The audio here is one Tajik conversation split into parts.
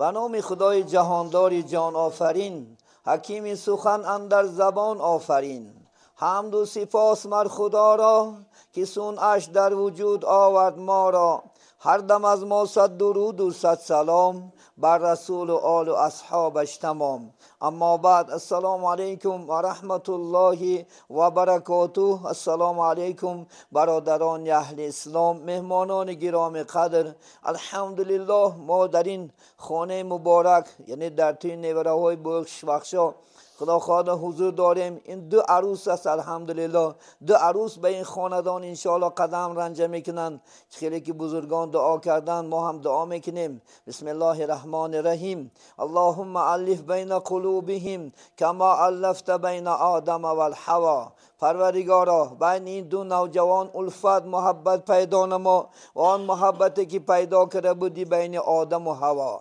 Ба номи Худои ҷаҳондори ҷонофарин, ҳакими сухан андар забон офарин. Ҳамду сипос мар Худоро, ки сунъаш дар вуҷуд овард моро. Ҳар дам аз мо сад дуруду сад салом бар расулу олу асҳобаш тамом. Аммо баъд, ассалому алайкум ва раҳматуллоҳи ва баракотуҳ. Ассалому алайкум бародарони аҳли ислом, меҳмонони гиромӣ қадр. Алҳамдулиллоҳ, мо дар ин хонаи муборак, яъне дар тӯи невараҳои бухшбахшо Худо хоҳад ҳузур дорем. Ин ду арӯс аст, алҳамдулиллоҳ. Ду арӯс ба ин хонадон иншоаллоҳ қадам ранҷа мекунанд. Хеле ки бузургон дуо карданд, мо ҳам дуо мекунем. Бисмиллоҳи раҳмони раҳим. Аллоҳумма аллиф байна қулубиҳим кама аллафта байна одама валҳаво. Парвардигоро, байни ин ду навҷавон улфат, муҳаббат пайдо намо ва он муҳаббате ки пайдо карда будӣ байни одаму ҳаво.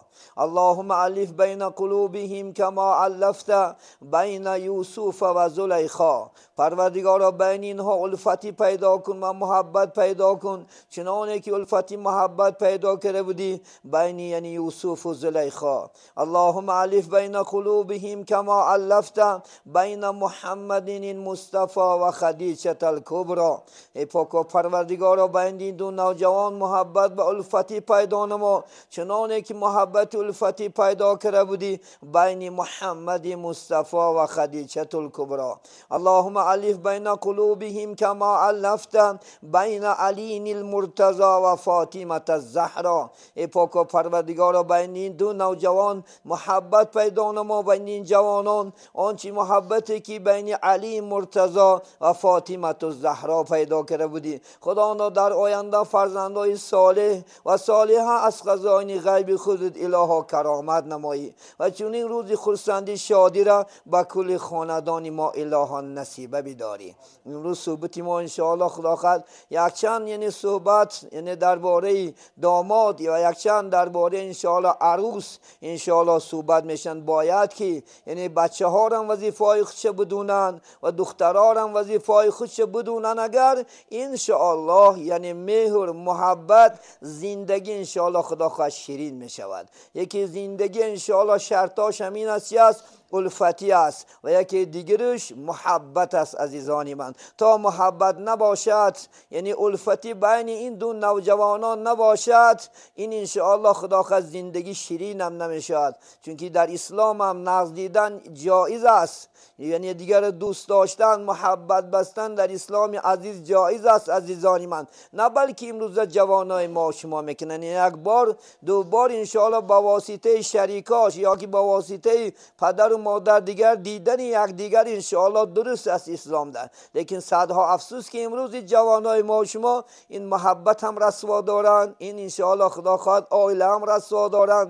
Аллоҳумма аллиф байна қулубиҳим кама аллафта байна Юсуфа ва Зулайхо. Парвардигоро, байни инҳо улфатӣ пайдо кун ва муҳаббат пайдо кун, чуноне ки улфати муҳаббат пайдо карда будӣ байни яъни Юсуфу Зулайхо. Аллоҳумма аллиф байна қулубиҳим кама аллафта байна Муҳаммадин Мустафо ва Хадичатал Кубро. Эй поко Парвардигоро, байни ин ду навҷавон муҳаббат ва улфатӣ пайдо намо, чуноне ки муҳаббати улфатӣ пайдо карда будӣ байни Муҳаммади Мустафо ва Хадичатул Кубро. Аллоҳумма аллиф байна қулубиҳим кама аллафта байна Алинил Муртазо ва Фотимата Заҳро. Эй поко Парвардигоро, байни ин ду навҷавон муҳаббат пайдо намо, байни ин ҷавонон он чи муҳаббате ки байни Али Муртазо ва Фотимату Заҳро пайдо карда будӣ. Худоно, дар оянда фарзандои солеҳ ва солиҳа аз хазоини ғайби худат илоҳо каромат намоӣ ва чунин рӯзи хурсандӣ шодиро ба кулли хонадони мо илоҳо насиба бидорӣ. Имрӯз суҳбати мо иншоаллоҳ Худо хоҳад якчанд яъне суҳбат яъне дар бораи домод ва якчанд дар бораи иншоаллоҳ арӯс иншоаллоҳ суҳбат мешаванд. Бояд ки яъне бачаҳорам вазифаҳои худша бидунанд ва духтарорам вазифаҳои худша бидунанд. Агар иншоаллоҳ яъне меҳр, муҳаббат, зиндагӣ иншоаллоҳ Худо хоҳад ширин мешавад. Яке зиндагӣ иншоаллоҳ шартош ҳамин аст, чи аст? Улфатӣ аст ва яке дигараш муҳаббат аст. Азизони ман, то муҳаббат набошад, яъне улфатӣ байни ин ду навҷавонон набошад, ин иншоаллоҳ Худо хоҳад зиндагӣ ширинам намешавад. Чунки дар ислом ҳам нағз дидан ҷоиз аст, яъне дигарро дӯст доштан, муҳаббат бастан дар исломи азиз ҷоиз аст. Азизони ман, на балки имрӯза ҷавонои мо шумо мекунанд як бор, ду бор иншоаллоҳ ба воситаи шарикош ё ки ба воситаи падару модар дигар дидани якдигар иншоаллоҳ дуруст аст исломда. Лекин садҳо афсӯс ки имрӯзи ҷавонои мо шумо ин муҳаббат ҳам расво доранд, ин иншоаллоҳ Худо хоҳад оила ҳам расво доранд.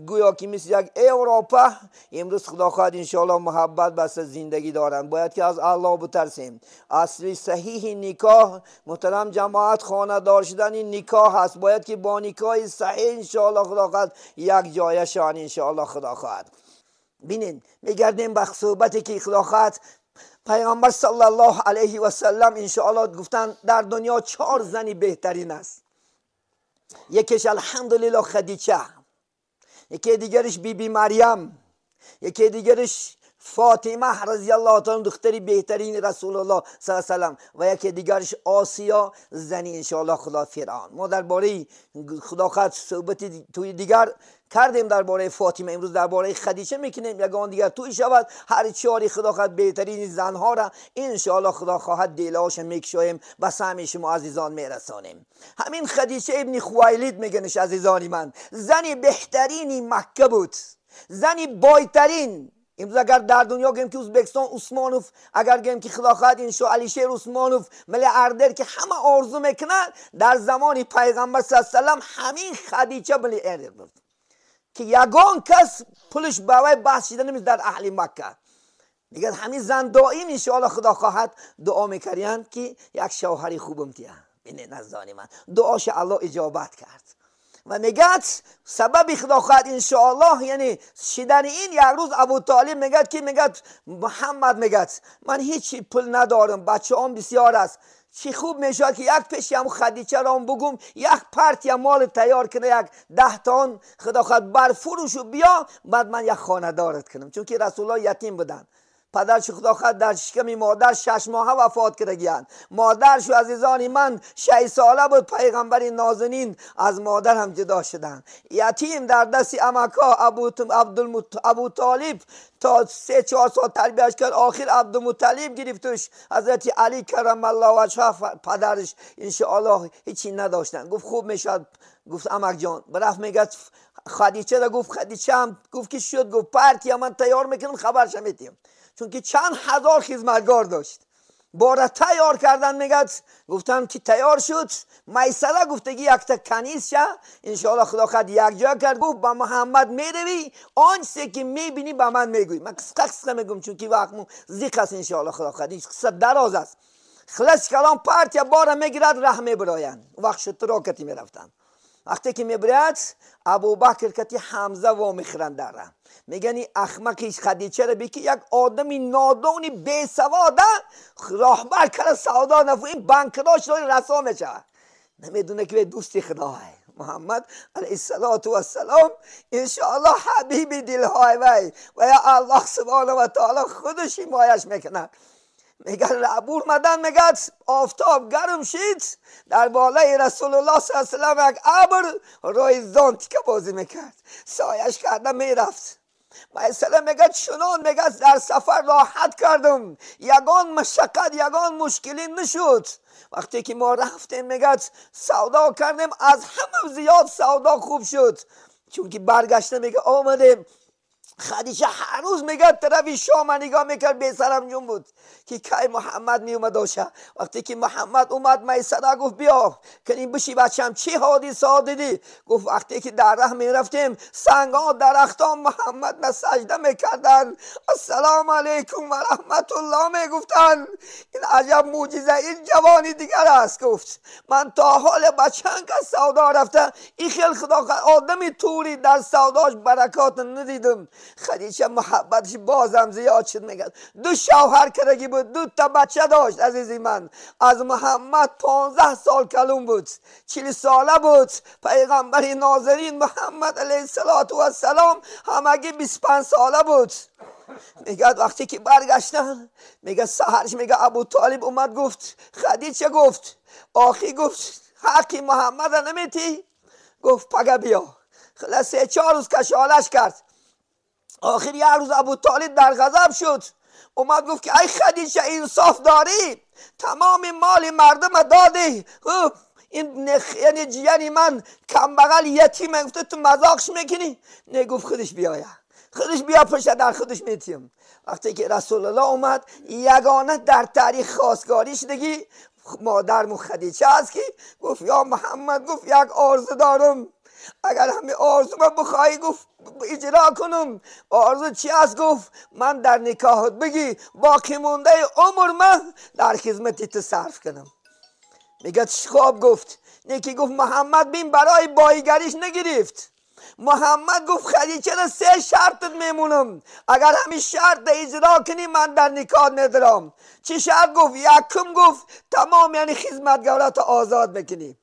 Гӯё ки мисли як Европа имрӯз Худо хоҳад иншоаллоҳ муҳаббат баста зиндагӣ доранд. Бояд ки аз Аллоҳ битарсем. Асли саҳиҳи никоҳ, муҳтарам ҷамоат, хонадор шудани никоҳ аст. Бояд ки бо никоҳи саҳиҳ иншоаллоҳ Худо хоҳад як ҷоя шаванд иншоаллоҳ Худо хоҳад. Бинед, мегардем ба суҳбате ки Худо хоҳад пайғамбар саллаллоҳу алайҳи васаллам иншоаллоҳ гуфтанд дар дунё чор зани беҳтарин аст. Якеш алҳамдулиллоҳ Хадича, яке дигараш Биби Марьям, яке дигараш Фотима разияллоҳу таала духтари беҳтарини Расулуллоҳ саллаллоҳу алайҳи васаллам ва яке дигараш Осиё зани иншоаллоҳ Худо Фиръавн. Мо дар бораи Худо хоҳад суҳбати тӯи дигар кардем дар бораи Фотима, имрӯз дар бораи Хадича мекунем. Ягон дигар тӯй шавад, ҳар чори Худо хоҳад беҳтарини занҳоро иншоаллоҳ Худо хоҳад делаҳоша мекушоем, ба саҳми шумо азизон мерасонем. Ҳамин Хадича ибни Хувайлид мегӯниш азизони ман, зани беҳтарини Макка буд, зани бойтарин. Имрӯз агар дар дунё гӯем ки Ӯзбекистон Усмонов, агар гӯем ки Худо хоҳад иншо Алишер Усмонов миллиардер ки ҳама орзу мекунад, дар замони пайғамбар саллаллоҳу алайҳи васаллам ҳамин Хадича миллиардер буд ки ягон кас пулаш ба вай баҳс шида намешуд дар аҳли Макка. Мегӯяд ҳамин зан доим иншоаллоҳ Худо хоҳад дуо мекарданд ки як шавҳари хубам тия. Бинед азизони ман, дуоша Аллоҳ иҷобат кард. Ва мегӯяд сабаби Худо хоҳад иншоаллоҳ яъне шидани ин як рӯз Абу Толиб мегӯяд ки мегӯяд Муҳаммад мегӯяд ман ҳеҷ пул надорам, бачаам бисёр аст, چی خوب میشه که یک پیشی هم خدیجه را بگم یک پارتی مال تیار کنه، یک 10 تن خدا خود بر فروش بیا، بعد من یک خانه دارت کنم. چون که رسول الله یتیم بودن، پدرش خدا خود در شکم مادر 6 ماه وفات کردگیان. مادرش عزیزان من 6 ساله بود، پیغمبر نازنین از مادر هم جدا شدن. یتیم در دست امکا ابو طالب تا 3-4 سال تربیهش کرد. آخر عبدالمطلب گرفتش. حضرت علی کرم الله وجهه پدرش انشاءالله هیچی نداشتن. گفت خوب میشد. گفت امک جان برفت میگه خدیجه را گفت، خدیجه هم گفت که شد؟ گفت پارتی من تیار میکنم خبرش میدیم. چون که چند هزار خدمتگار داشت. باره تیار کردن میگد، گفتم که تیار شد. میسره گفتگی یک تا کنیز شه انشاءالله خدا خد یک جا کرد. گفت با محمد میروی، آنچه که میبینی به من میگوی. من قصه قصه میگم چون که وقتمون زیق است انشاءالله خدا خد این قصه دراز است. خلاص کلام پارتیا باره میگیرد ره میبراین. وقت شد راکتی میرفتن. وقتی که میبرد ابوبکر کتی حمزه وا میخورن در ره. میگن این احمقیش خدیجه را بی که یک آدمی نادانی بی سواده راهبر کرده سودا نفو این بانکداش را رسا میشه. نمیدونه که دوستی خداه محمد علیه الصلاة والسلام انشاءالله حبیب دلهای وی و یا الله سبحانه و تعالی خودش حمایش میکنه. میگه عبور مدن، میگه آفتاب گرم شد در بالای رسول الله صلی الله علیه و سلم یک ابر روی زان تیکه بازی میکرد، سایش کرده میرفت. مثلا میگه چنان میگه در سفر راحت کردم، یگان مشقت یگان مشکلی نشد. وقتی که ما رفتیم میگه سودا کردیم، از همه زیاد سودا خوب شد. چون که برگشته میگه آمدیم خدیجه هر روز میگه طرف شام نگاه میکرد، بی سرم جون بود که کی محمد میومد باشه. وقتی که محمد اومد میسره گفت بیا که این بشی بچم چی حادثه دیدی؟ گفت وقتی که در راه میرفتیم سنگا درختان محمد نه سجده میکردن، السلام علیکم و رحمت الله میگفتن. این عجب معجزه این جوانی دیگر است. گفت من تا حال با چند کس سودا رفته این خیلی خدا آدمی توری در سوداش برکات ندیدم. خدیجه محبتش بازم زیاد شد. میگه 2 شوهر کردگی بود، 2 تا بچه داشت. عزیزی من از محمد 15 سال کلون بود، 40 ساله بود. پیغمبر ناظرین محمد علیه السلام همگی 25 ساله بود. میگه وقتی که برگشتن میگه سحرش میگه ابو طالب اومد گفت خدیجه گفت آخی گفت حقی محمد نمیتی؟ گفت پگه بیا. خلاص 3-4 روز کشالش کرد. آخر یک روز ابو طالب در غضب شد، اومد گفت که ای خدیجه انصاف داری؟ تمام مال مردم دادی، این یعنی جیانی من کم بغل یتیم گفته تو مذاقش میکنی؟ نه، گفت خودش بیایه، خودش بیا پشت در خودش میتیم. وقتی که رسول الله اومد یگانه در تاریخ خواستگاریش دیگه مادرمون خدیجه است که گفت یا محمد، گفت یک آرزو دارم، اگر همه آرزو من بخواهی گفت اجرا کنم. آرزو چی است؟ گفت من در نکاحت بگی باقی مونده عمر من در خدمت تو صرف کنم. میگه خواب گفت نیکی گفت محمد بین برای بایگریش نگرفت. محمد گفت خدیجه را 3 شرط میمونم، اگر همین شرط اجرا کنی من در نکاح ندارم. چی شرط؟ گفت یکم گفت تمام یعنی خدمتگارات آزاد میکنی،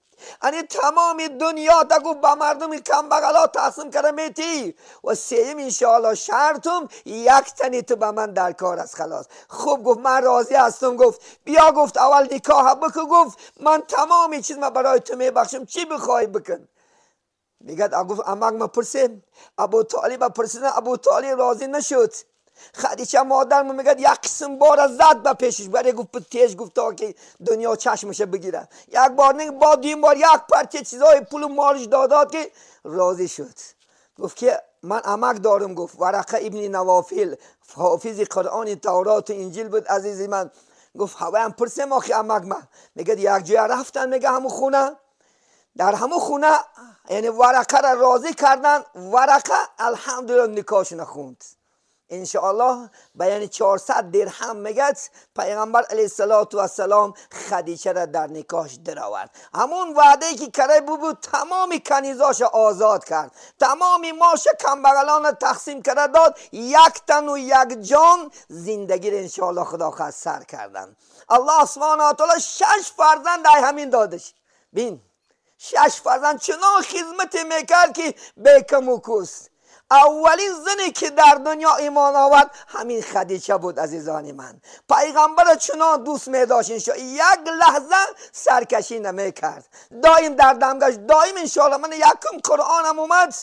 یعنی تمام دنیا تا گفت با مردم کم بغلا تقسیم کرده میتی، و سیم انشاءالله شرطم یک تنی تو به من در کار است. خلاص خوب گفت من راضی هستم. گفت بیا، گفت اول نکاح بکن، گفت من تمام چیز من برای تو میبخشم، چی بخوای بکن. میگه گفت امک ما پرسیم، ابو طالب پرسیدن، ابو طالب راضی نشد. خدیجه مادر میگه یک قسم بار زد به پیشش، برای گفت تیز گفت تا که دنیا چشمش بگیره. یک بار نه با دیم بار یک پرچه چیزای پول و مالش داداد که راضی شد. گفت که من امک دارم، گفت ورقه ابن نوافل حافظ قرآن تورات و انجیل بود عزیزی من. گفت هوایم پرسیم آخی امک من. میگه یک جای رفتن، میگه همون خونه، در همون خونه یعنی ورقه را راضی کردن، ورقه الحمدلله نکاحش نخوند. انشاءالله بیان 400 درهم میگه پیغمبر علیه الصلاة والسلام خدیجه را در نکاحش درآورد. همون وعده که کرده بود تمام کنیزاش آزاد کرد، تمام ماش کمبغلان تقسیم کرده داد، یک تن و یک جان زندگی را انشاءالله خدا خواست سر کردن. الله سبحانه و تعالی 6 فرزند همین دادش. بین 6 فرزند چنان خدمت میکرد که بیکم و کوست. اولین زنی که در دنیا ایمان آورد همین خدیجه بود. عزیزان من پیغمبر چنان دوست می داشت، یک لحظه سرکشی نمی کرد، دایم در دمگش، دایم انشاءالله. من یکم قرآنم اومد،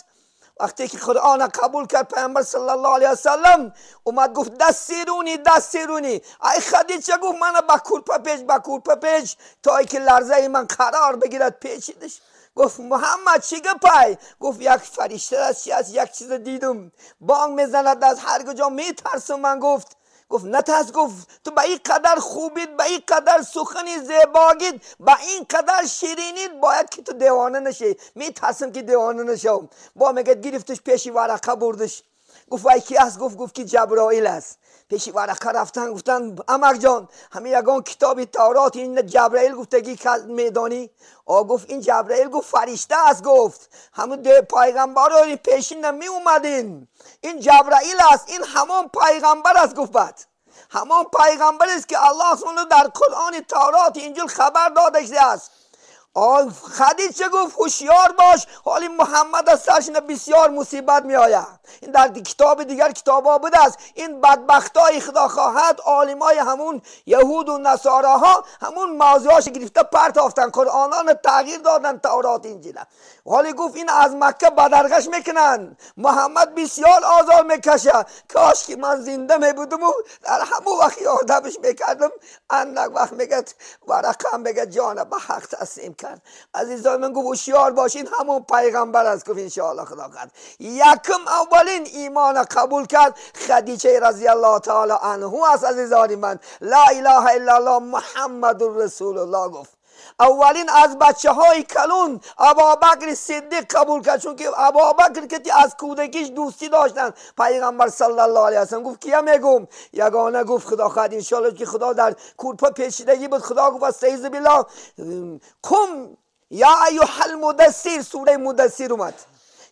وقتی که قرآن قبول کرد پیغمبر صلی الله علیه وسلم اومد گفت دستیرونی دستیرونی. ای خدیجه گفت من با کورپه پیچ، با کورپه پیچ تا اینکه لرزه من قرار بگیرد. پیچیدش. گفت محمد چی گپای؟ گفت یک فرشته است، از یک چیز دیدم بانگ میزند از هر کجا میترسم. من گفت نترس. گفت تو به این قدر خوبید، به این قدر سخنی زیباگید، به این قدر شیرینید، باید که تو دیوانه نشی. میترسم که دیوانه نشم. با میگه گرفتش پیشی ورقه بردش. گفت وای کی است؟ گفت که جبرائیل است. پیشی ورقه رفتن گفتن امک جان همین یگان کتاب تورات این جبرائیل گفتگی میدانی؟ آ گفت این جبرائیل گفت فرشته است. گفت همون ده پیغمبر پیشین می اومدین، این جبرائیل است، این همان پیغمبر است. گفت بعد همان پیغمبر است که الله سبحانه در قرآن تورات انجیل خبر داده است. خدیجه گفت هوشیار باش، حالی محمد از سرش بسیار مصیبت می آید. این در کتاب دیگر کتاب ها بوده است. این بدبختای خدا خواهد عالمای همون یهود و نصاراها همون موضوعاش گرفته پرتافتن، قرآنان تغییر دادن، تورات انجیل. حالی گفت این از مکه بدرغش میکنن، محمد بسیار آزار میکشه، کاش که من زنده میبودم و در همون وقت یادمش میکردم. اندک وقت میگه ورقه میگه جان به حق تسلیم کرد. عزیزان من گفت هوشیار باشین، همون پیغمبر است. گفت انشاءالله خدا کرد. یکم اولین ایمان قبول کرد خدیجه رضی الله تعالی عنه است. عزیزان من لا اله الا الله محمد رسول الله گفت. اولین از بچه های کلون ابابکر صدیق قبول کرد، چون که ابابکر که از کودکیش دوستی داشتن پیغمبر صلی الله علیه وسلم. گفت کیا میگم؟ یگانه گفت خدا خواهد انشالله که خدا در کورپا پیچیدگی بود. خدا گفت استعیذ بالله قم یا ایها المدثر، سوره مدثر اومد،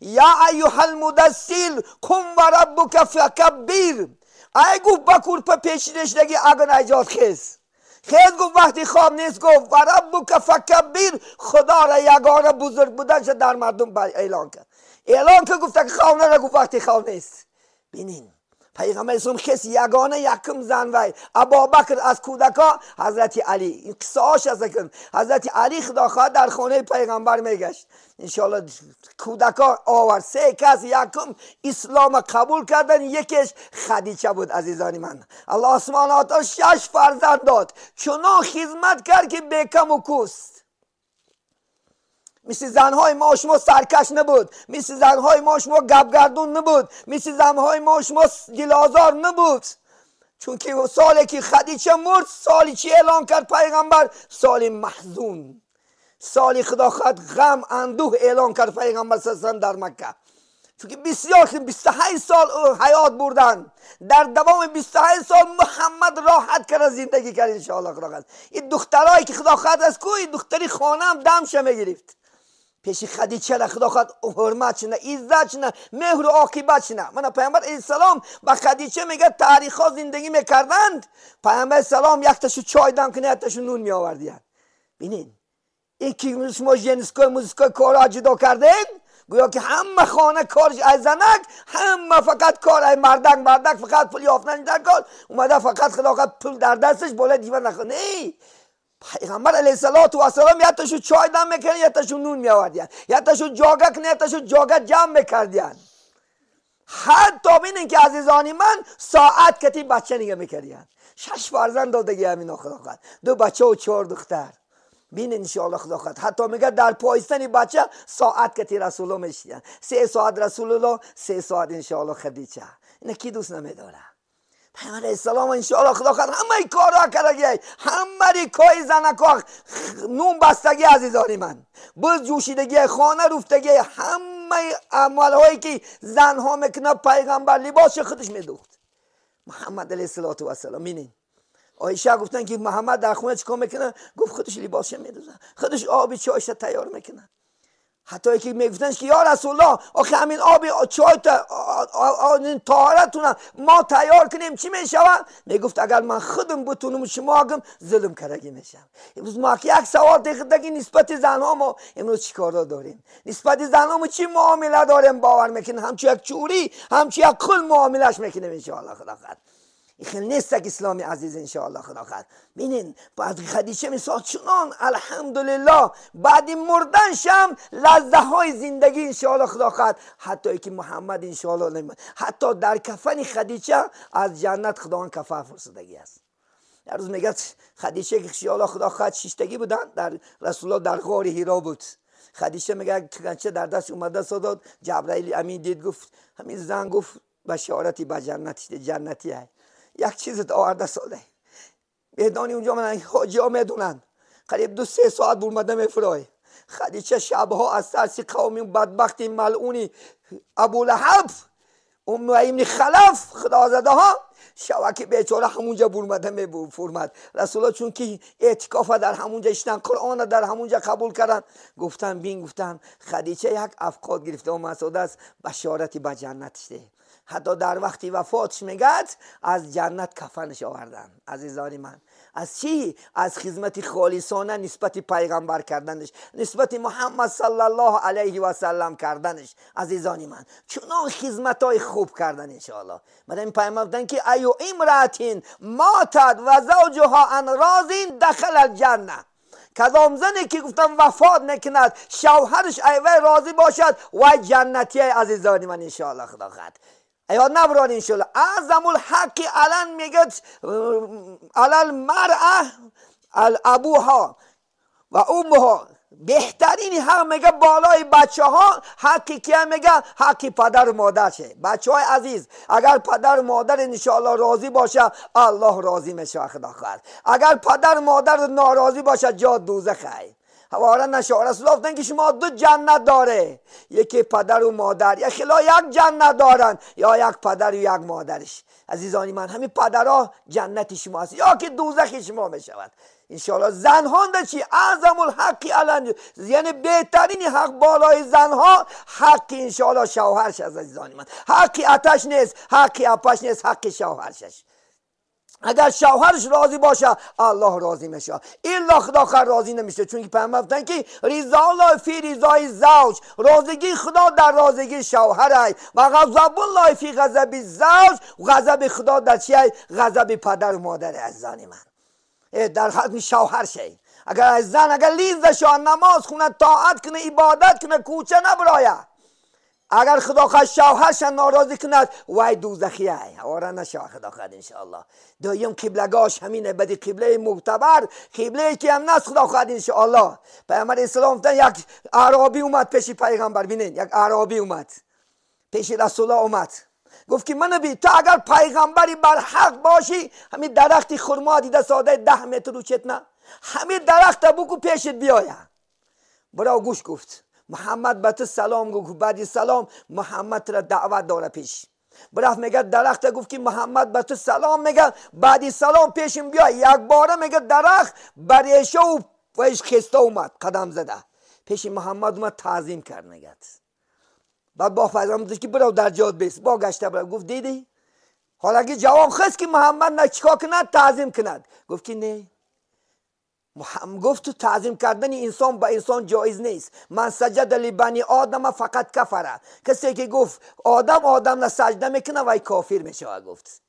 یا ایها المدثر قم و ربک فکبر. ای گفت با کورپا پیچیدگی اگر ایجاد خیز خیز. گفت وقتی خواب نیست. گفت و ربک فکبر، خدا را یگانه بزرگ بودنش در مردم اعلان کرد. اعلان که گفت که خواب نره، گفت وقتی خواب نیست. بینین پیغمبر اسلام خیز یگانه یکم زن وی ابابکر از کودکا حضرت علی. این قصه هاش از حضرت علی خدا خواهد در خانه پیغمبر میگشت. انشاءالله کودکا آورد سه کس یکم اسلام قبول کردن، یکیش خدیجه بود. عزیزان من الله سبحانه و تعالی 6 فرزند داد، چنان خدمت کرد که بیکم و کوست. مثل زنهای ما شما سرکش نبود، مثل زنهای ما شما گپگردون نبود، مثل زنهای ما شما دلازار نبود. چون که سالی که خدیجه مرد سالی چی اعلام کرد پیغمبر؟ سال محزون، سالی خدا خواهد غم اندوه اعلام کرد پیغمبر صلی الله علیه و در مکه. چون که بسیار 28 سال حیات بردن، در دوام 28 سال محمد راحت کرد زندگی کرد انشاءالله خدا خواهد. این دخترایی که خدا خواهد از کوی دختری خانه هم دمشه میگرفت پیش خدیجه را خدا خواهد حرمت چنه، عزت چنه، مهر و عاقبت چنه. من پیامبر علیه السلام به خدیجه میگه تاریخ ها زندگی میکردند، پیامبر السلام یک تاشو چای دم کنه یک تاشو نون میآوردین. ببینین این که شما ژنسکای موزیکای کارا جدا کردین، گویا که همه خانه کارش از زنک، همه فقط کار ای مردک، مردک فقط پول یافتن در کار اومده، فقط خدا خواهد پول در دستش بالای دیوار نخواه. نه پیغمبر علیه السلام یک تاشو چای دم میکردن، یک تاشو نون میآوردین، یک تاشو جاگه کنه، یک تاشو جاگه جمع میکردین. حتی ببینین که عزیزان من ساعت کتی بچه نگه میکردین. 6 فرزند دادگی همین خدا خواهد، 2 بچه و 4 دختر. ببینین انشاءالله خدا خواهد. حتی میگه در پایستن بچه ساعت کتی رسول الله میشیدن، 3 ساعت رسول الله، 3 ساعت انشاءالله خدیجه. اینا کی دوست نمیداره؟ پیامبر السلام انشاءالله خدا خواهد همه کارا کردگی، همه کای زنکا نون بستگی عزیزان من، بز جوشیدگی، خانه رفتگی، همه عملهایی که زنها میکنه پیغمبر لباس خودش میدوخت. محمد علیه الصلاة والسلام. ببینین عایشه گفتن که محمد در خونه چیکار میکنه؟ گفت خودش لباسش میدوزه، خودش آب چایش تیار میکنه. حتی که میگفتن که یا رسول الله آخه همین آب چای طهارتونه ما تیار کنیم چی میشود؟ میگفت اگر من خودم بتونم شما اگم ظلم کردگی میشم. امروز ما که یک سوال دیگه نسبت زنها ما امروز چیکارا داریم؟ نسبت زنها ما چی معامله داریم؟ باور میکنه همچون یک چوری، همچون یک قل معاملهش میکنیم ان شاء الله خدا خیر. این نیست که اسلامی عزیز ان شاء الله خدا خیر. ببینین بعد خدیجه مثال چنان الحمدلله بعد مردن شم لذه های زندگی ان شاء الله خدا خیر، حتی که محمد ان شاء الله حتی در کفن خدیجه از جنت خداوند کفن فرستادگی است. در روز میگه خدیجه که ان شاء الله خدا خیر شیشتگی بودن در رسول الله در غار حرا بود. خدیجه میگه تکنچه در دست اومده صداد جبرائیل امین دید، گفت همین زن گفت بشارتی به جنت جنتی های یک چیز آورده ساده بهدانی اونجا من حاجی ها میدونن قریب 2-3 ساعت برمده میفرای. خدیجه شبها از ترس قومی بدبختی ملعونی ابولهب ام خلف خدازده ها شبکه بیچاره همونجا برمده میفرمد. رسول الله چون که اعتکاف در همونجا اشتن، قرآن در همونجا قبول کردن، گفتن بین گفتن خدیجه یک افقاد گرفته و مسعود است بشارتی به جنت شده. حتی در وقتی وفاتش میگد از جنت کفنش آوردن. عزیزان من از چی؟ از خدمت خالصانه نسبت پیغمبر کردنش، نسبت محمد صلی الله علیه و سلم کردنش. عزیزان من چنان خدمت های خوب کردن انشاءالله. بعد این پیغمبر گفتن که ایو امرأة ماتت و زوجها عن راض دخل الجنه. کدام زنی که گفتم وفات نکند شوهرش ایوه راضی باشد و جنتی. عزیزان من انشاءالله خدا خد ایاد نبران انشاءالله. اعظم الحق الان میگه علی المرأة الابوها و امها، بهترین حق میگه بالای بچه ها حقی که میگه حقی پدر و مادر شه. بچه های عزیز اگر پدر و مادر انشاءالله راضی باشه الله راضی میشه خدا خواهد. اگر پدر و مادر ناراضی باشه جا دوزخه. هواره نشه. رسول الله گفتن که شما دو جنت داره، یکی پدر و مادر، یا خلا یک جنت دارن یا یک پدر و یک مادرش. عزیزانی من همین پدرها جنت شما است یا که دوزخ شما میشود انشاءالله. زنها چی؟ اعظم الحق علی، یعنی بهترین حق بالای زنها حق انشاءالله شوهرش. عزیزانی من حق آتش نیست، حق اپش نیست، حق شوهرش. اگر شوهرش راضی باشه الله راضی میشه، الا خدا خیر راضی نمیشه. چون که پیامبر گفتن که رضا الله فی رضای زوج، راضیگی خدا در راضیگی شوهر، و غضب الله فی غضب زوج، غضب خدا در چیه؟ غضب پدر و مادر. عزیزان من در حد شوهر شی. اگر از زن اگر لیز شو نماز خونه طاعت کنه عبادت کنه کوچه نبرایه، اگر خدا خواهد شوهرش ناراضی کند وای دوزخیه. آره نشه خدا خواهد انشاءالله. دویم قبلگاش همینه، بدی قبله معتبر، قبله که هم نست خدا خواهد انشاءالله. پیامبر اسلام گفتن یک اعرابی اومد پیش پیغمبر، ببینین یک اعرابی اومد پیش رسول الله اومد گفت که من بی تو اگر پیغمبری بر حق باشی همین درخت خرما دیده ساده 10 متر اوچت نه، همین درخت بگو پیشت بیاید. برا گوش گفت محمد به تو سلام گفت، بعد سلام محمد را دعوت داره پیش. برفت میگه درخت گفت که محمد به تو سلام میگه، بعد سلام پیشم بیا. یک باره میگه درخت بریشه و ویش خسته اومد قدم زده پیش محمد اومد تعظیم کرد. میگه بعد با پیغمبر گفت که برو در جاد بیس. با گشته برو گفت دیدی حالا که جواب خست که محمد نه چیکار کند تعظیم کند. گفت که نه، گفت تو تعظیم کردن انسان با انسان جایز نیست. من سجد لبنی آدم فقط کفره. کسی که گفت آدم آدم نه سجده میکنه وای کافر میشه. گفت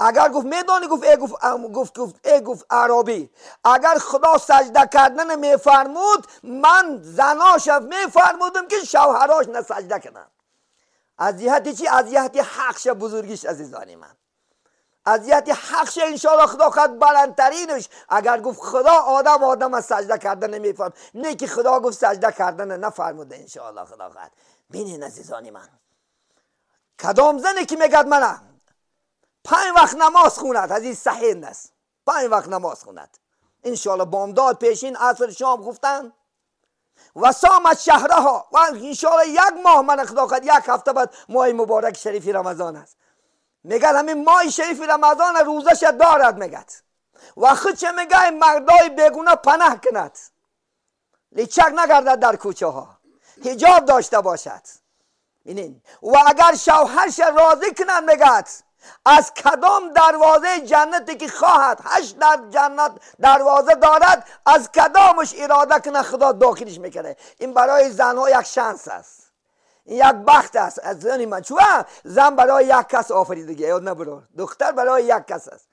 اگر گفت میدانی گفت ای گفت گفت گفت ای گفت عربی اگر خدا سجده کردن میفرمود من زناش میفرمودم که شوهراش نه سجده کنن. از جهت چی؟ از جهت حقش بزرگیش. عزیزان من از جهت حقش انشاءالله خدا خود بلندترینش. اگر گفت خدا آدم آدم از سجده کردن نمیفرم، نه که خدا گفت سجده کردن نفرموده انشاءالله خدا خود. ببینین عزیزان من کدام زنی که میگد منم 5 وقت نماز خوند، عزیز صحیح است، 5 وقت نماز خوند انشاءالله بامداد پیشین عصر شام گفتن و صامت شهرها و انشاءالله یک ماه من خدا خود یک هفته بعد ماه مبارک شریف رمضان است. میگه همین ماه شریف رمضان روزش دارد میگه و خودش میگه مردای بیگناه پناه کند، لچک نگردد در کوچه ها، حجاب داشته باشد. اینین و اگر شوهرش راضی کند میگه از کدام دروازه جنتی که خواهد، 8 در جنت دروازه دارد، از کدامش اراده کنه خدا داخلش میکنه. این برای زنها یک شانس است، این یک بخت است. از زنی من چون زن برای یک کس آفریدگی، یاد نبرو، دختر برای یک کس است.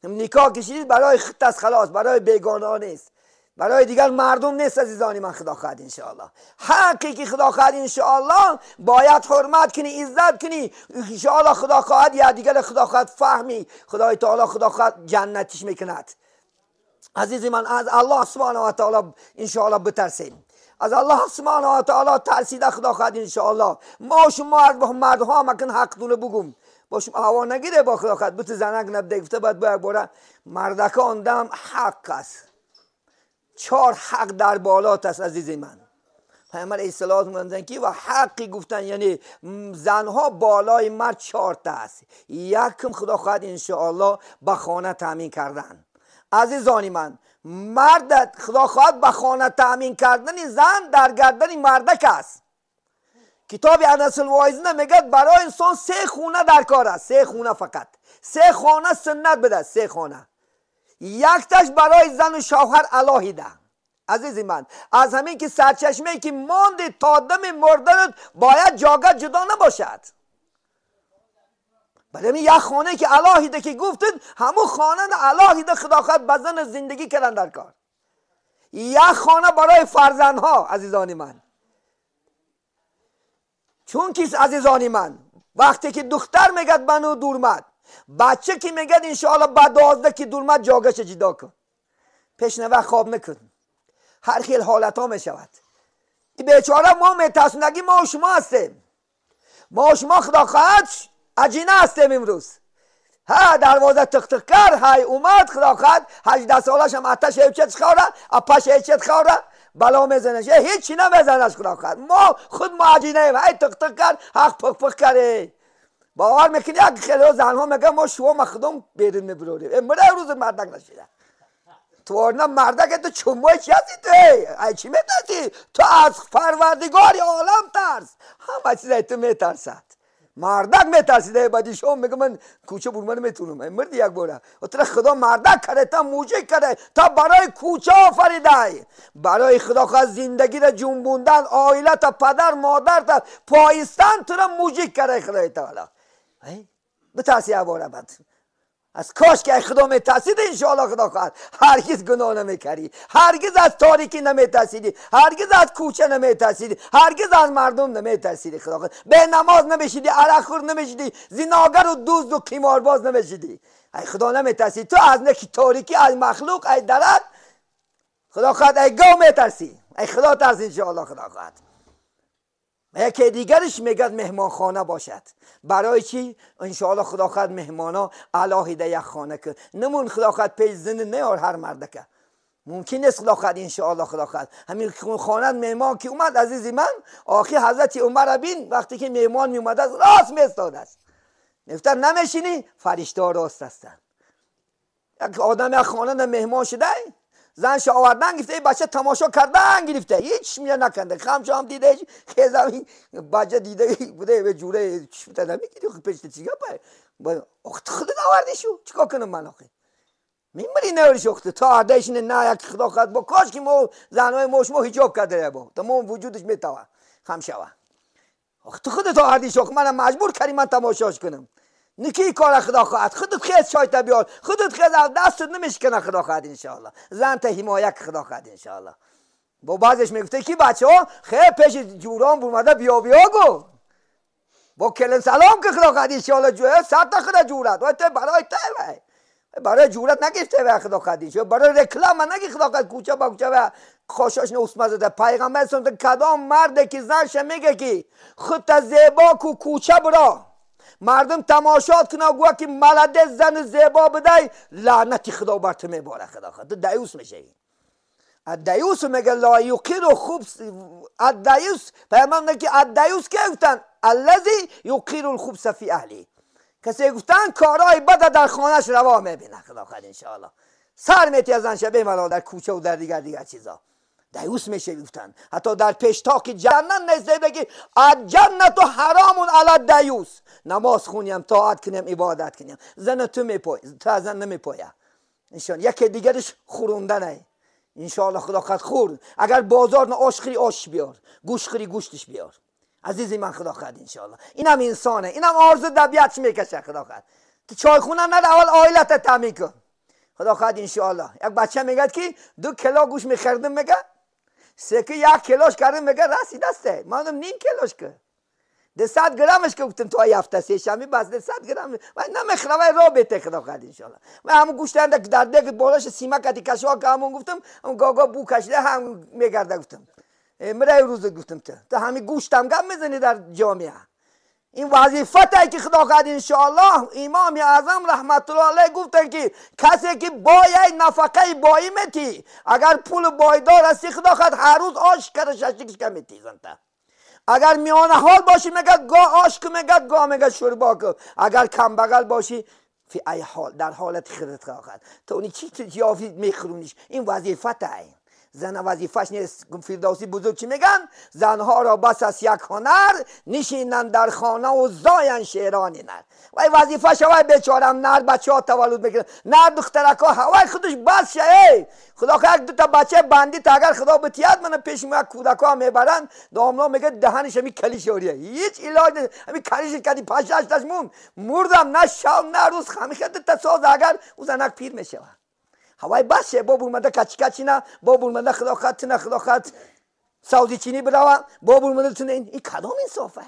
نکاح کشید برای خود است، خلاص، برای بیگانه نیست، برای دیگر مردم نیست. عزیزانی من خدا خواهد انشاءالله حقی که خدا خواهد انشاءالله باید حرمت کنی، عزت کنی انشاءالله. خدا خواهد یا دیگر خدا خواهد فهمی، خدای تعالی خدا خواهد جنتش میکند. عزیزی من از الله سبحانه و تعالی انشاءالله بترسیم، از الله سبحانه و تعالی ترسیده خدا خواهد انشاءالله. ما شما مردها مکن حق دونه بگم با شما هوا نگیره با خدا خواهد بت زنک نبده گفته باید باید باره مردکان دم حق است. 4 حق در بالات است عزیز من. پیامبر اصطلاح میگن که و حقی گفتن یعنی زنها بالای مرد 4 تا است. یکم خدا خواهد انشاءالله به خانه تامین کردن. عزیزانی من مرد خدا خواهد به خانه تامین کردن زن در گردن مردک است. کتاب انس الوایزین میگه برای انسان 3 خونه در کار است، 3 خونه فقط، 3 خانه سنت بده، 3 خانه. یک تاش برای زن و شوهر علاهیده. عزیزی من از همین که سرچشمه که ماندی تا دم مردنت باید جاگه جدا نباشد. برای یک خانه که علاهیده که گفتید همون خانه علاهیده خدا خواهد به زن زندگی کردن در کار. یک خانه برای فرزندها عزیزانی من، چون که عزیزانی من وقتی که دختر میگد بنو دورمد، بچه که میگد انشاءالله بعد 12 که دورمد جاگش جدا کن، پیش نوه خواب نکن، هر خیل حالت ها میشود. بیچاره ما میترسونگی ما و شما هستیم، ما و شما خدا خواهد عجینه هستیم امروز. ها دروازه تق تق کرد، های اومد خدا خواهد 18 سالش هم آتش هیچت خوره، اپش هیچت خوره، بلا میزنش، هیچی نمیزنش خدا خواهد. ما خود ما عجینه ایم، های تق تق کرد، حق پق پق کرد. باور میکنی یک خیلی زنها میگن ما شما مخدوم بیرون میبروریم، امروز روز مردک نشیده. تو نه مردک تو چموی چی هستی تو؟ ای چی میترسی؟ تو از پروردگار عالم ترس، همه چیز تو میترسد. مردک میترسیده بعدی شما میگه من کوچه برمن میتونم، مرد یک باره و تو خدا مردک کرده تا موجه کرده تا برای کوچه آفریده، برای خدا خواست زندگی را جنبوندن، عائله تا پدر مادر تا پایستن تو را موجه کرده خدای تعالی. بترسی یک باره بعد از کاش که خدا میترسید انشاءالله خدا خواهد هرگز گناه نمیکردی، هرگز از تاریکی نمیترسیدی، هرگز از کوچه نمیترسیدی، هرگز از مردم نمیترسیدی. خدا خواهد به نماز نمیشیدی، عرق خور نمیشیدی، زناگر و دزد و قمارباز نمیشیدی. ای خدا نمیترسی تو از نکی تاریکی، از مخلوق، ای درد خدا خواهد ای گاو میترسی. ای خدا ترس انشاءالله خدا خواهد. یکی دیگرش میگد مهمانخانه باشد. برای چی؟ انشاءالله خدا خواهد مهمانا علاهیده یک خانه که نمون خدا خواهد پیش زن نیار هر مردکه ممکن نیست خدا خواهد انشاءالله خدا خواهد همین خانه مهمان که اومد عزیزی من، آخی حضرت عمر بین وقتی که مهمان میومد از راست میستاد است، میگفتن نمیشینی، فرشته ها راست هستن. یک آدم یک خانه مهمان شده، زنش آوردن گرفته، بچه تماشا کردن گرفته، هیچ میره نکنده، خمش هم دیده، خیزم بچه دیده بوده به جوره چی بوده نمیگیری پشت چی گپه آخه خودت آوردی شو چیکار کنم من آخه میمری نیوریش آخه تا آردهش نه یک خدا خواهد با کاش که ما زنهای ما شما حجاب کرده با تمام وجودش میتوه خم شوه آخه تو خودت آوردی شو منم مجبور کردی من تماشاش کنم. نکی کار خدا خواهد خودت خیز چای تا بیار، خودت خیز دستت نمیشکنه خدا خواهد انشاءالله. زن تا حمایت خدا خواهد انشاءالله. با بعضش میگفته کی بچه ها خیلی پیش جوران برمده بیا بیا گو با کلن سلام که خدا خواهد انشاءالله جوه سر تا خدا جورت و تو برای تا برای جورت نگفته و خدا خواهد انشاءالله، برای رکلام نگی خدا خواهد کوچه با کوچه و خاشاش نوسمه زده. پیغمبر سنت کدام مرد که زنش میگه که خودت زیبا کو کوچه برا مردم تماشات کنه گویا که ملده زن زیبا بدای لعنت خدا بر تو میباره. خدا خدا تو دیوس میشی. دیوس میگه لا یقیر خبث الدیوس. پیامبر میگه که الدیوس که گفتن الذی یقیر الخبث فی اهلی، کسی گفتن کارهای بد در خانهش روا میبینه خدا خواهد انشاءالله سر میتی از زن شبه ملا در کوچه و در دیگر چیزا دیوس میشه گفتن حتی در پیشتاق جنت نیست بگی الجنت حرام علی دیوس نماز خونیم طاعت کنیم عبادت کنیم زن تو میپوی تو زن نمیپویه انشاءالله یکی دیگرش خوروندنه انشاءالله خدا خواهد خور اگر بازار نه آش خری آش بیار گوش خری گوشتش بیار عزیزی من خدا خواهد انشاءالله اینم انسانه اینم آرزو طبیعتش میکشه خدا خواهد تو چایخونه نره اول عائلت تامین کن خدا خواهد انشاءالله یک بچه میگه که 2 کیلو گوش میخردم میگه سکه 1 کیلوش کردم میگه رسی دسته منم نیم کیلوش که 200 گرمش که گفتم تو هفته سه شنبه بس 200 گرم و نمیخرم و رابطه خدا خواهد انشاءالله و همون گوشت هم در دگ بالاش سیما کتی کشوا که همون گفتم هم گاگا بو کشیده هم میگرده گفتم مرای روز گفتم تو همین گوشتم گم میزنی در جامعه این وظیفته که خدا خواهد انشاءالله امام اعظم رحمت الله علیه گفتن که کسی که بای نفقه بای میتی اگر پول بایدار هستی خدا خواهد هر روز آش کرده ششتیکش که میتی زنده اگر میان حال باشی میگه گاه آش که میگه گاه میگه شوربا که اگر کم بغل باشی فی ای حال در حالت خیرت خواهد تو اونی چی یافی میخرونیش این وظیفته زن وظیفش نیست. فردوسی بزرگ چی میگن؟ زنها را بس از یک هنر نشینن در خانه و زاین شیران نر. وای وظیفش وای بیچارم نر بچه ها تولد میکنن نر دخترک ها هوای خودش بس شه. خدا که یک دو تا بچه بندی تا اگر خدا بتیاد من پیش ما کودک ها میبرن داملا میگه دهنش همی کلیش اوریه هیچ علاج نیست همی کلیش کردی پشش تاش مون مردم نه شب نه روز همی خود تا ساز اگر او زنک پیر میشه هوای بس شه با برمده کچ کچی نه با برمده خدا خط نه خدا خط سعودی چینی براوا با برمده تونه این کدام انصافه؟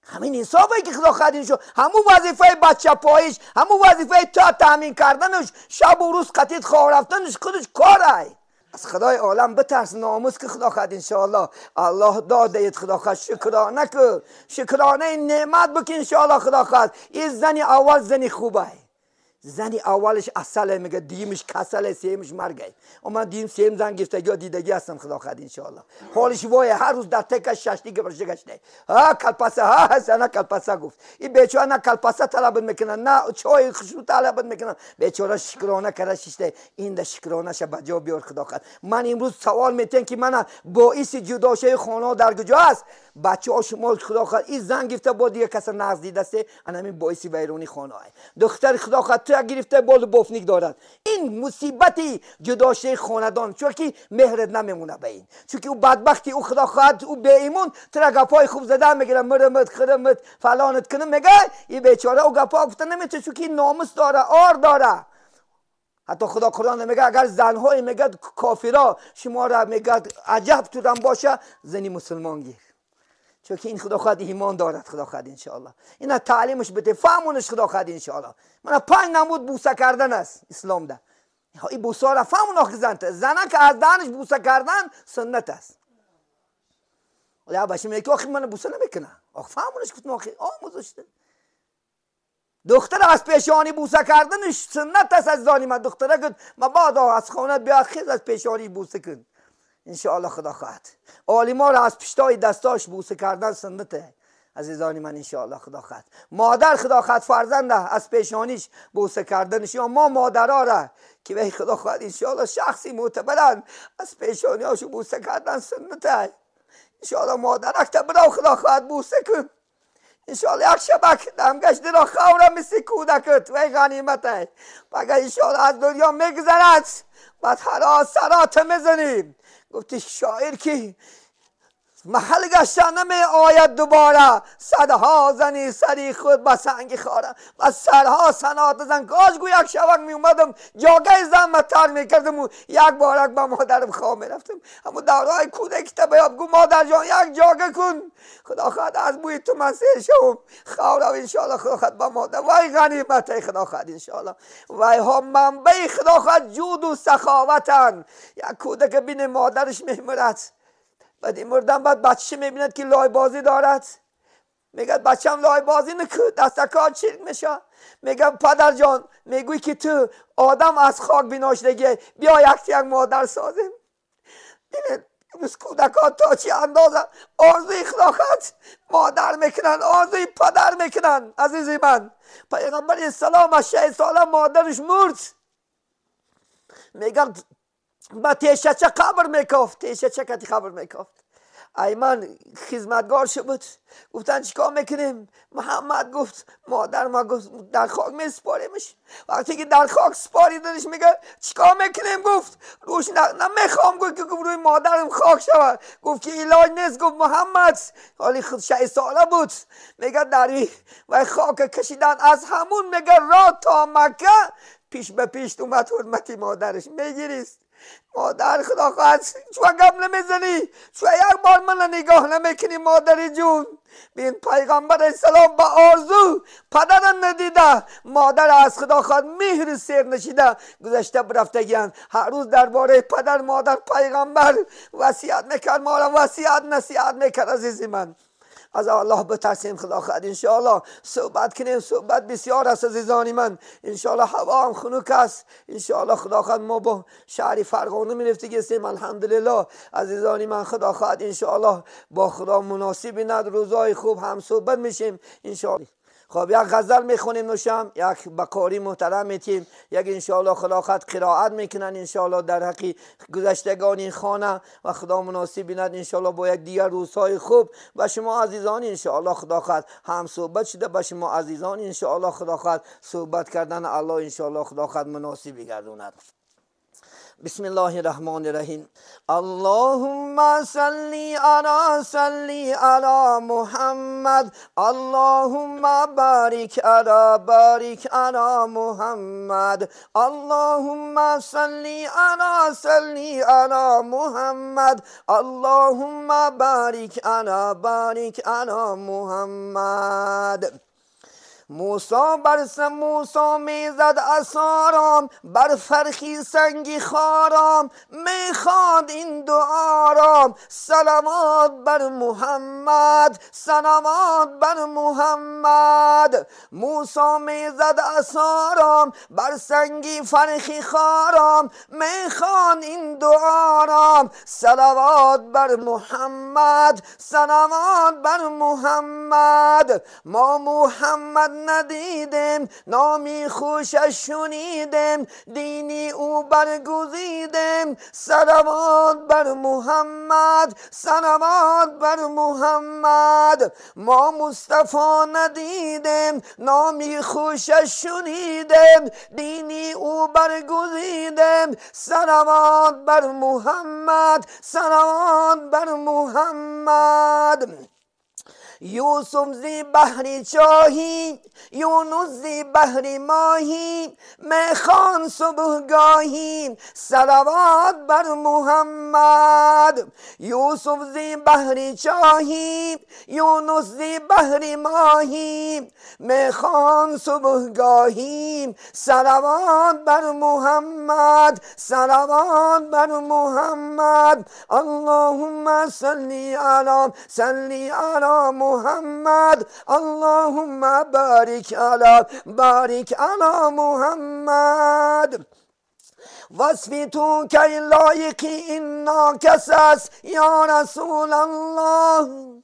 همین انصافه که خدا خط این شو همون وظیفه بچه پایش همون وظیفه تا تامین کردنش شب و روز قطعیت خواه رفتنش خودش کاره. از خدای عالم بترس ناموس که خدا خد انشاءالله الله داده اید خدا خد شکرانه که شکرانه این نعمت بکن انشاءالله خدا خد این زنی اول زنی خوبه زنی اولش اصله میگه دیمش کسله سیمش مرگه اما دیم سیم زن گرفتگی دیدگی هستم خدا خد انشاءالله حالش وای هر روز در تکش ششتی گبرشه گشته ها کلپسه ها زنه کلپسه گفت این بیچاره نه کلپسه طلب میکنه نه چای خوشبو طلب میکنه بیچاره شکرانه کرده ششته این ده شکرانه شه بجا بیار خدا خد من امروز سوال میتن که من باعث جداشی خانه در کجا است بچه ها شما خدا خد این زن گرفته با دیگه کس نقض دیده است همین باعث ویرانی خانه های دختر خدا خد تو گرفته بال بافنیک دارد این مصیبتی جداشه خاندان چون که مهرت نمیمونه به این چون که او بدبختی او خدا خواهد او به ایمون تر گپای خوب زده میگیره مرمت خرمت فلانت کنه میگه این بیچاره او گپا گفته نمیتونه چون که ناموس داره آر داره حتی خدا قرآن میگه اگر زنهای میگه کافرا شما را میگه عجب تو باشه زنی مسلمان گیر چون که این خدا خواهد ایمان دارد خدا خواهد انشاءالله اینا تعلیمش بده فهمونش خدا خواهد انشاءالله من 5 نمود بوسه کردن است اسلام ده این بوسه را فهمون آخه زنته زنه که از دهنش بوسه کردن سنت است ولی بچه میگه که آخه من بوسه نمیکنه آخه فهمونش گفتم آخه آموزش دختر از پیشانی بوسه کردنش سنت است از زانی من دختره گفت مبادا از خانه بیاد خیز از پیشانی بوسه کن انشاءالله خدا خواهد عالما را از پشتای دستاش بوسه کردن سنته عزیزان من انشاءالله خدا خواهد مادر خدا خواهد فرزند از پیشانیش بوسه کردنش یا ما مادرها را که به خدا خواهد انشاءالله شخصی معتبرن از پیشانیاشو بوسه کردن سنته انشاءالله مادرک تا برا خدا خواهد بوسه کن انشاءالله یک شبک دمگش درا خورم مثل کودکت و غنیمته بگه انشاءالله از دنیا میگذرد بعد هر سرات میزنیم گفتی شاعر که محل گشتن نمی آید دوباره صدها زنی سری خود به سنگ خاره و سرها سنات زن کاش گو یک شبک می اومدم جاگه زن متر میکردم و یک بارک با مادرم خواب میرفتم اما دورای کودکی تا بیاد گو مادر جان یک جاگه کن خدا خواهد از بوی تو من سیر شوم خورم انشاءالله خدا خواهد با مادر وای غنیمت خدا خواهد انشاءالله وای ها منبع خدا خواهد جود و سخاوتن یک کودک بین مادرش میمرد بعد این مردم بعد بچه میبیند که لای بازی دارد میگه بچم لای بازی نکن دستکار چیرک میشه میگم پدر جان میگوی که تو آدم از خاک بیناشدگی بیا یک یک مادر سازیم امروز کودکان تا چی اندازه آرزوی خدا مادر میکنن، آرزوی پدر میکنن. عزیزی من، پیغمبر اسلام از 6 ساله مادرش مرد، میگن با تیشه قبر میکافت، تیشه کتی قبر میکافت. ایمن خدمتگار شد بود، گفتن چیکار میکنیم؟ محمد گفت مادر ما گفت در خاک میسپاریمش. وقتی که در خاک سپاریدنش میگه چیکار میکنیم؟ گفت روش نمیخوام، گفت که روی مادرم خاک شود. گفت که علاج نیست. گفت محمد حالی خود 6 ساله بود، میگه در و خاک کشیدن از همون میگه را تا مکه پیش به پیش اومد حرمتی مادرش میگیریست. مادر خدا خواهد چون گم نمیزنی، چون یک بار من نگاه نمیکنی مادری جون. بین پیغمبر اسلام با آرزو پدرم ندیده، مادر از خدا خواهد مهر سیر نشیده گذشته برفتگیان. هر روز درباره پدر مادر پیغمبر وصیت میکرد، ما را وصیت نصیحت میکرد. عزیزی من، از الله بترسیم خدا خواهد انشاءالله صحبت کنیم، صحبت بسیار است عزیزان من. انشاءالله هوا هم خنک است، انشاءالله خدا خواهد ما با شهر فرغانه میرفتیم الحمدلله. عزیزان من، خدا خواهد انشاءالله با خدا مناسب ند روزای خوب هم صحبت میشیم انشاءالله. خب یک غزل میخونیم نوشم، یک بقاری محترم میتیم، یک انشاءالله خدا خواهد قرائت میکنن انشاءالله در حقی گذشتگان این خانه و خدا مناسب بیند انشاءالله با یک دیگر روزهای خوب و شما عزیزان انشاءالله خدا خواهد هم صحبت شده با شما عزیزان انشاءالله خدا خواهد صحبت کردن الله انشاءالله خدا خواهد مناسب بگردوند. بسم الله الرحمن الرحیم. اللهم صل علی صل علی محمد، اللهم بارک علی بارک علی محمد، اللهم صل علی صل علی محمد، اللهم بارک علی بارک علی محمد. موسی بر موسی میزد عصارام، بر فرخی سنگی خارام، میخواند این دعارام، صلوات بر محمد، صلوات بر محمد. موسی میزد عصارام، بر سنگی فرخی خارام، میخواند این دعارام، صلوات بر محمد، صلوات بر محمد. ما محمد ندیدیم، نامی خوشش شنیدیم، دینی او برگزیدیم، صلوات بر محمد، صلوات بر محمد. ما مصطفی ندیدیم، نامی خوشش شنیدیم، دینی او برگزیدیم، صلوات بر محمد، صلوات بر محمد. یوسف زی بحر چاهی، یونس زی بحر ماهی، میخوان صبحگاهی، صلوات بر محمد. یوسف زی بحر چاهی، یونس زی بحر ماهی، میخوان صبحگاهی، صلوات بر محمد، صلوات بر محمد. اللهم صل علی صل علی محمد، اللهم بارک علی بارک علی محمد. وصفی تو که لایقی این ناکس است یا رسول الله،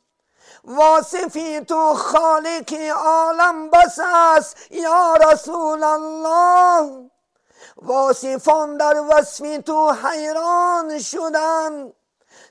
واصفی تو خالق عالم بس است یا رسول الله. واصفان در وصفی تو حیران شدن،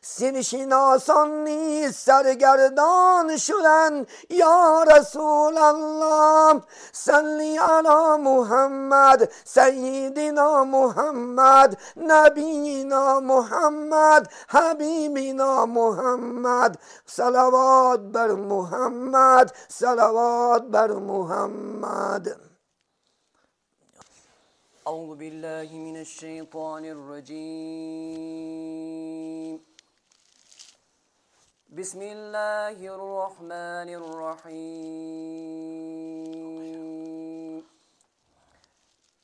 سرشناسان نیز سرگردان شدن یا رسول الله. صلی علی محمد، سیدنا محمد، نبینا محمد، حبیبنا محمد، صلوات بر محمد، صلوات بر محمد. اعوذ بالله من الشیطان الرجیم. بسم الله الرحمن الرحیم.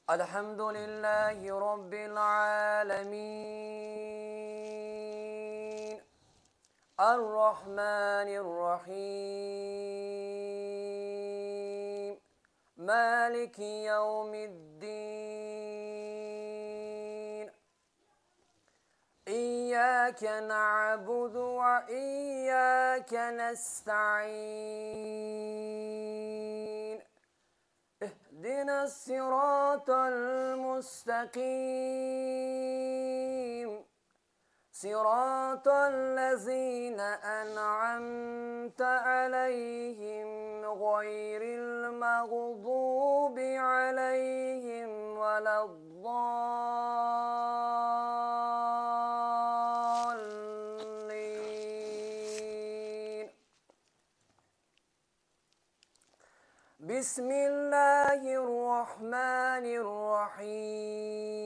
الحمد لله رب العالمین. الرحمن الرحیم. مالک یوم الدین. إياك نعبد وإياك نستعين اهدنا الصراط المستقيم صراط الذين أنعمت عليهم غير المغضوب عليهم ولا الضالين. بسم الله الرحمن الرحيم.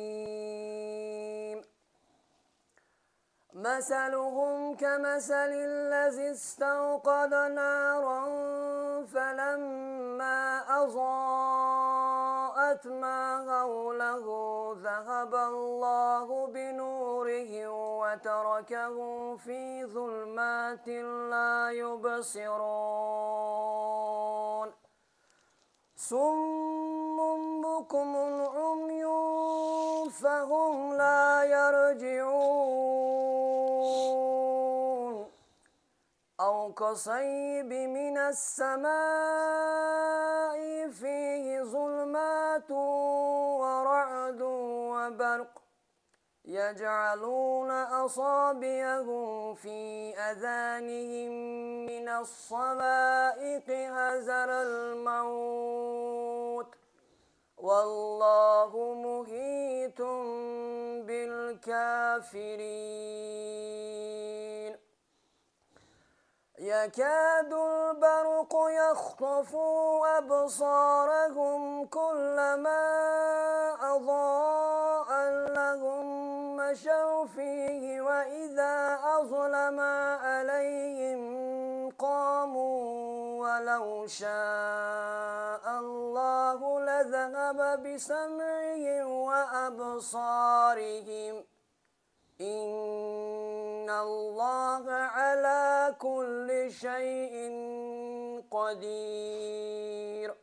مثلهم كمثل الذي استوقد نارا فلما أضاءت ما حوله ذهب الله بنورهم وتركهم في ظلمات لا يبصرون. صم بكم عمي فهم لا يرجعون. أو كصيب من السماء فيه ظلمات ورعد وبرق يجعلون أصابعهم في أذانهم من الصواعق حذر الموت والله محيط بالكافرين. يكاد البرق يخطف أبصارهم كلما أضاء لهم مشوا فيه وإذا أظلم عليهم قاموا ولو شاء الله لذهب بسمعهم وأبصارهم إن الله على كل شيء قدير.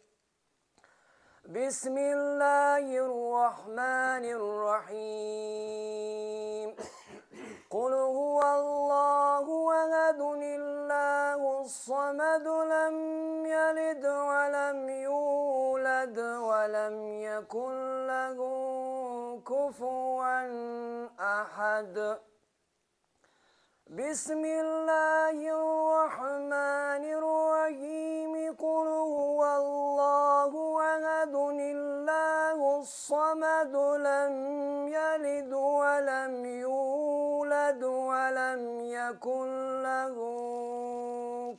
بسم الله الرحمن الرحيم. قل هو الله أحد الله الصمد لم يلد ولم يولد ولم يكن له كفوا أحد. بسم الله الرحمن الرحيم. قل هو الله أحد الله الصمد لم يلد ولم يولد ولم يكن له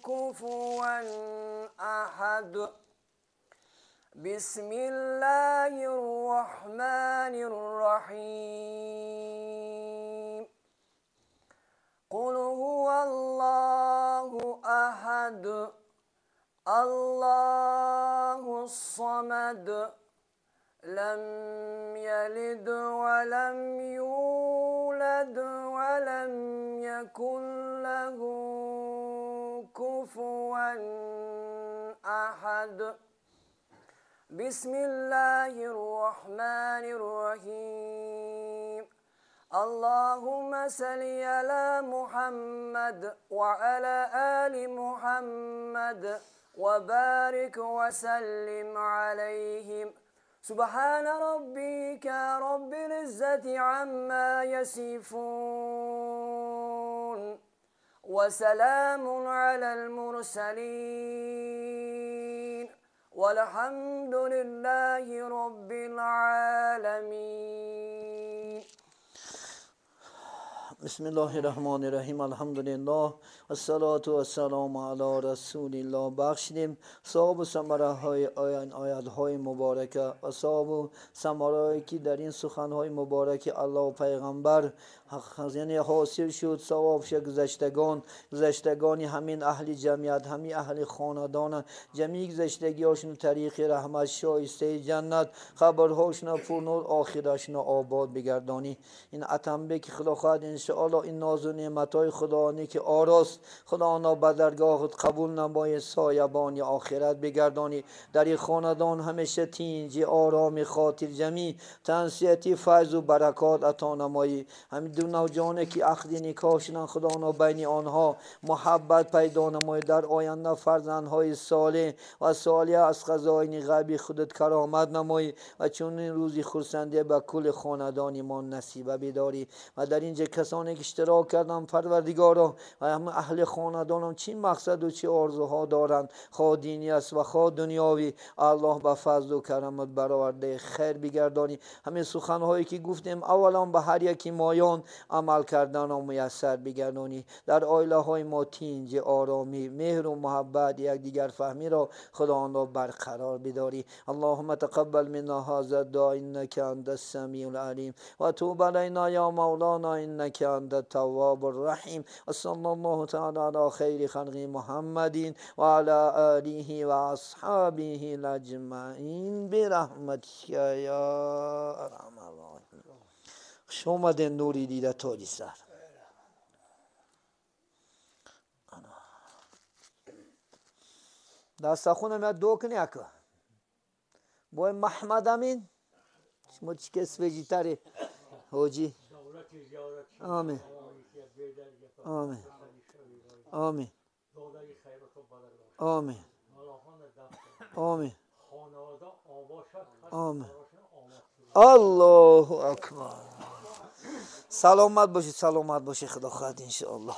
كفوا أحد. بسم الله الرحمن الرحيم. قل هو الله أحد الله الصمد لم يلد ولم يولد ولم يكن له كفوا أحد. بسم الله الرحمن الرحيم. اللهم صل على محمد وعلى آل محمد وبارك وسلم عليهم. سبحان ربك رب العزة عما يصفون وسلام على المرسلين والحمد لله رب العالمين. بسم الله الرحمن الرحیم. الحمدلله والصلاة والسلام علی رسول الله. بخشیدیم ثواب و ثمره های آیات های مبارکه و ثواب و ثمره که در این سخن های مبارک الله و پیغمبر یعنی حاصل شد. ثواب شه گذشتگان همین اهل جمعیت، همین اهل خاندان، جمعی گذشتگی هاشون طریق رحمت شایسته جنت، خبرهاشون پرنور، آخرشون آباد بگردانی. این اتمبه که خدا خواهد انشاءالله این ناز و نعمت‌های خداوندی که آراست خداوندا به درگاهت قبول نمای، سایبان آخرت بگردانی. در این خاندان همیشه تینجی، آرامی، خاطر جمعی، تنسیتی، فیض و برکات عطا نمایی. همین دو نوجوانه که عقد نکاح شدن خداوندا بین آنها محبت پیدا نمایی. در آینده فرزندهای صالح و صالح از خزاین غیبی خودت کرامت نمایی و چون این روزی خرسندی به کل خاندان ما نصیبه بداری. و در اینجا کسانی که اشتراک کردن پروردگارا و هم اهل خاندانم چی مقصد و چی آرزوها دارند، خواه دینی است و خواه دنیاوی، الله به فضل و کرمت برآورده خیر بگردانی. همین سخنهایی که گفتیم اولا به هر یکی مایان عمل کردن و میسر بگردانی. در آیله های ما تینج، آرامی، مهر و محبت، یکدیگر فهمی را خداوند را برقرار بداری. اللهم تقبل منا هذا الدعاء انك انت السمیع العلیم و توب علینا یا مولانا انك انت التواب الرحیم. و صلی الله تعالی علی خیر خلق محمد و علی آله و اصحابه اجمعین برحمتک یا ارحم الراحمین. خوش آمدین نوری دیده تاجی سر. دستخونم یا دو کنی اکا بای محمد امین شما چی کس ویجیتری حاجی. آمین آمین آمین آمین آمین آمین. الله اکبر. سلامت باشید، سلامت باشید، خدا خواهد انشاءالله.